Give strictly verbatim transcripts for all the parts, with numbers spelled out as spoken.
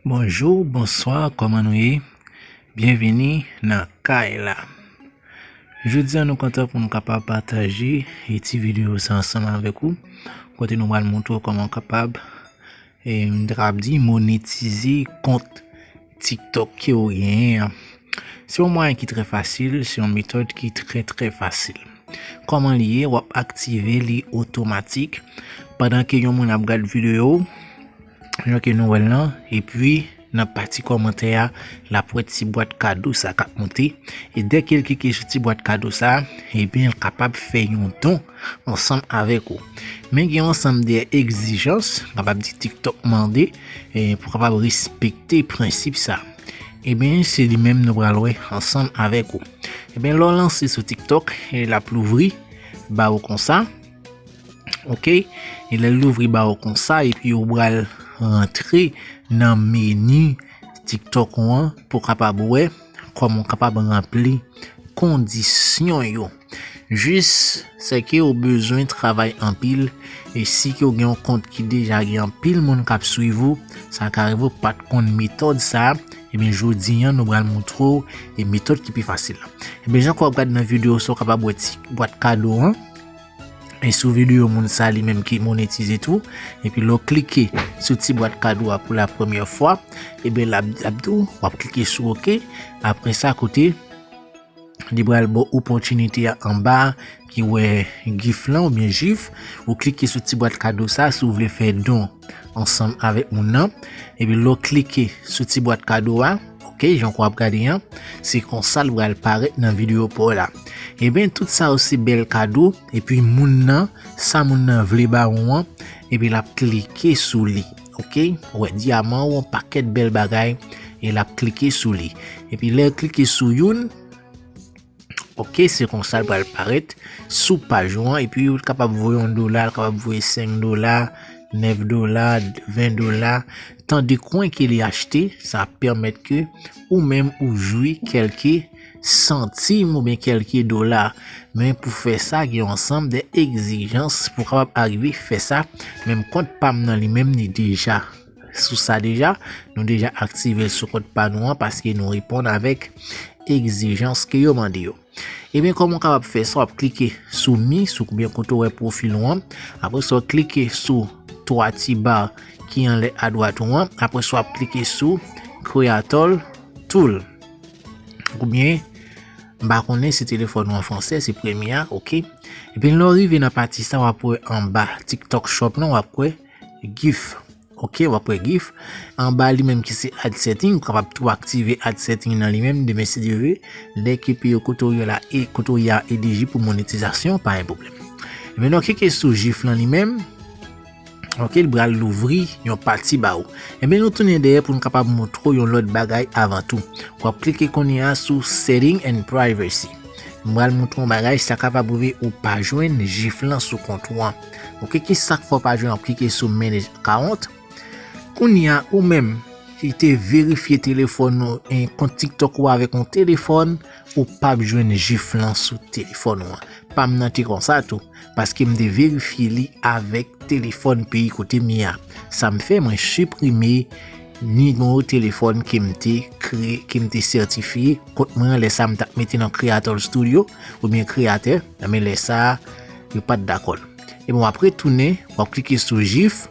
Bonjou, bonswa, kòman nou ye? Byenvini nan kay la. Jodi a nou kontan pou nou kapab pataje e ti videyo sa ansanm avèk ou, kote nou pral montre w kòman w kapab, e, m ta kapab di, monetize kont TikTok ke w genyen an. Se yon mwayen ki trè fasil, se yon metòd ki trè, trè fasil. Kòman li ye? W ap aktive li otomatik pandan ke yon moun ap gad videyo w, jan ke nou wè l lan, epi nan pati kòmantè a, l ap wè ti bwat kado sa k ap monte. E dèke l klike sou ti bwat kado sa, ebyen, l kapab fè yon don ansanm avèk ou. Men gen yon ansanm de egzijans, m kapab di TikTok mande, e, pou kapab respekte prensip sa. Ebyen, se li menm nou pral wè ansanm avèk ou. Ebyen, lè w lanse sou TikTok, e, l ap louvri ba ou konsa. Oke? E lè l louvri ba ou konsa, epi ou pral rantre nan meni TikTok ou an pou w kapab wè kòman w kapab ranpli kondisyon yo. Jis, se ke ou bezwen travay anpil, e si ke w gen yon kont ki deja gen anpil moun k ap swiv ou, sa ka rive ou pa t konn metòd sa, ebyen, jodi a, nou pral montre w e metòd ki pi fasil la. Ebyen, jan ke w ap gade nan videyo sa, w kapab wè ti bwat kado an. E sou videyo moun sa li menm ki monetize tou. Epi lè w klike sou ti bwat kado a pou la premyè fwa, ebyen, l ap, l ap di w, w ap klike sou oke. Apre sa, kote li pral ba w opòtinite a anba ki wè gif lan oubyen jif, ou klike sou ti bwat kado sa si w vle fè don ansanm avèk moun nan. Epi lè w klike sou ti bwat kado a, oke, jan ke w ap gade an, se konsa l pral parèt nan videyo pa w la. Ebyen, tout sa yo se bèl kado, epi moun nan, sa moun nan vle ba ou an, epi l ap klike sou li, oke? Ou wè dyaman ou, yon pakèt bèl bagay, e l ap klike sou li. Epi lè l klike sou youn, oke, se konsa l pral parèt sou paj ou an, epi ou kapab voye yon dola, l kapab voye senk dola, nèf dola, ven dola, tan de kwen ke li achte, sa ap pèmèt ke ou menm ou jwi kèlke santim oubyen kèlke dola. Men pou fè sa, gen yon ansanm de egzijans pou kapab arive fè sa. Menm kont pa m nan li menm, li deja sou sa deja. Nou deja aktive l sou kont pa nou an paske nou reponn avèk egzijans ke yo mande yo. Ebyen, kòman w kapab fè sa? W ap klike sou mi, sou oubyen kote w wè pwofil ou an. Apre sa, w klike sou twa ti ba ki anlè adwat ou an. Apre sa, w ap klike sou Creator Tool. Oubyen, m pa konnen si telefòn ou an fransè, se premye a, oke. Epi lè w rive nan pati sa, w ap wè anba TikTok Shop lan, w ap wè gif. Oke, w ap wè gif. Anba li menm ki se ad setting, ou kapab tou aktive ad setting nan li menm, demen si Dye vle, lè ke peyi kote w ye la, e kote w ye a elijib pou monetizasyon, pa gen pwoblèm. Ebyen, lè w klike sou gif lan li menm, oke, li pral louvri yon pati ba ou. Ebyen, nou tounen dèyè pou nou kapab montre w yon lòt bagay avan tou. W ap klike kounye a sou Setting and Privacy. M pral montre w yon bagay, sa kapab rive ou pa jwenn gif lan sou kont ou an. Oke, ki sa k fè w pa jwenn, w ap klike sou Manage Account. Kounye a, ou menm ki te verifye telefòn ou, e, kont TikTok ou avèk yon telefòn, ou p ap jwenn gif lan sou telefòn ou an. Pa m nan te konsa tou, paske m te verifye li avèk telefòn peyi kote m ye a. Sa m fè, mwen siprime nimewo telefòn ke m te kreye, ke m te sètifye kont mwen an, lè sa m t ap mete nan Creator Studio oubyen Kreyatè, men lè sa a, yo pa t dakò l. Ebyen, w ap retounen, w ap klike sou gif,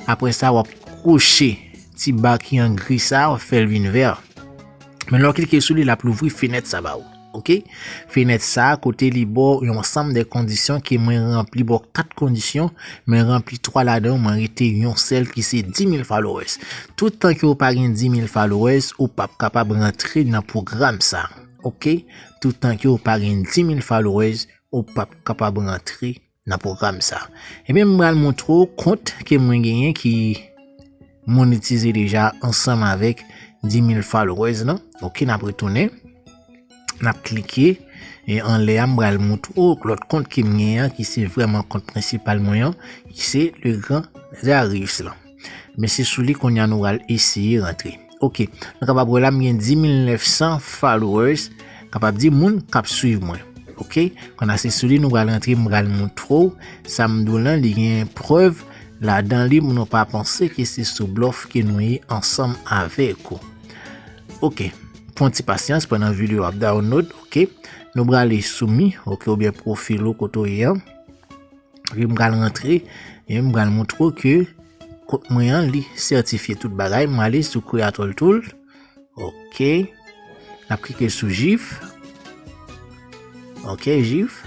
apre sa, w ap kwoche ti ba ki an gri sa a, w ap fè l vin vè. Men lè w klike sou li, l ap louvri fenèt sa ba ou. Oke? Fenèt sa a, kote li ba w yon ansanm de kondisyon ke mwen ranpli, ba w kat kondisyon, mwen ranpli twa ladan yo, mwen rete yon sèl ki se di mil followers. Toutan ke w pa gen di mil followers, ou p ap kapab rantre nan pwogram sa. Oke? Toutan ke w pa gen di mil followers, ou p ap kapab rantre nan pwogram sa. Ebyen, m pral montre w kont ke mwen genyen ki monetize deja ansanm avèk di mil followers lan. Oke, n ap retounen. N ap klike, e anlè a, m pral montre w lòt kont ke m genyen an, ki se vrèman kont prensipal mwen an, ki se Le Grand Darius lan. Men se sou li kounye a nou pral eseye rantre. Oke, nou kapab wè la m gen di mil nèf san followers, kapab di moun k ap swiv mwen. Oke, kounye a se sou li nou pral rantre, m pral montre w sa m di w lan, li gen prèv ladan li, moun yo pa panse ke se sou blòf ke nou ye ansanm avèk ou. Ok, pran ti pasyans pandan videyo ap download, ok. Nou prale sou mi, ok, oubyen pwofil ou kote w ye an. Ok, m pral rantre, e m pral montre w ke kont mwen an, li sètifye tout bagay. M ale sou Creator Tool. Ok. N ap klike sou GIF. Ok, GIF.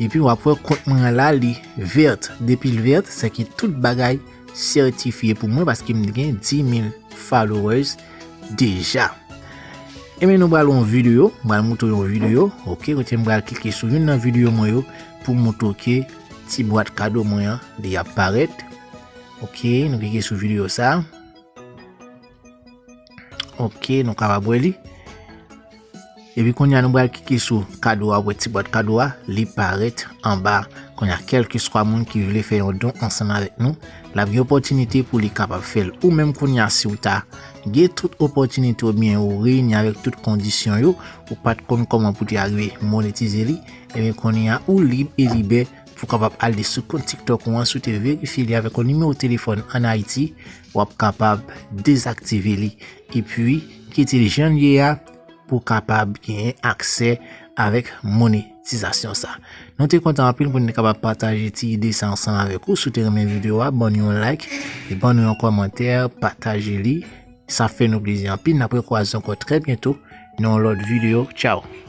Epi w ap wè kont mwen an la, li vèt. Depi l vèt, se ke tout bagay sètifye pou mwen paske m gen dis mil followers deja. Ebyen, nou pral yon videyo, m pral montre yon videyo. Ok, kote m pral klike sou youn nan videyo mwen yo pou montre ke ti bwat kado mwen an, li ap parèt. Ok, nou klike sou videyo sa. Ok, nou kapab wè li. Epi kounye a nou pral klike sou kado a, wè ti bwat kado a, li parèt anba. Kounye a, kèlkeswa moun ki vle fè yon don ansanm avèk nou, l ap gen opòtinite pou li kapab fè l. Ou menm kounye a, si w ta gen tout opòtinite oubyen ou reyini avèk tout kondisyon yo, ou pa t konn kòman pou te arive monetize li, ebyen kounye a ou lib e libè pou kapab ale sou kont TikTok ou an, si w te verifye li avèk yon nimewo telefòn ann Ayiti, w ap kapab dezaktive li. Epi, kite l jan l ye a pou kapab genyen aksè avèk monetizasyon sa. Nou te kontan anpil pou nou te kapab pataje ti ide sa ansanm avèk ou. Si w te renmen videyo a, ban nou yon like, e ban nou yon kòmantè, pataje li. Sa fè nou plezi anpil. N ap rekwaze ankò trè byento nan yon lòt videyo. Tchaw!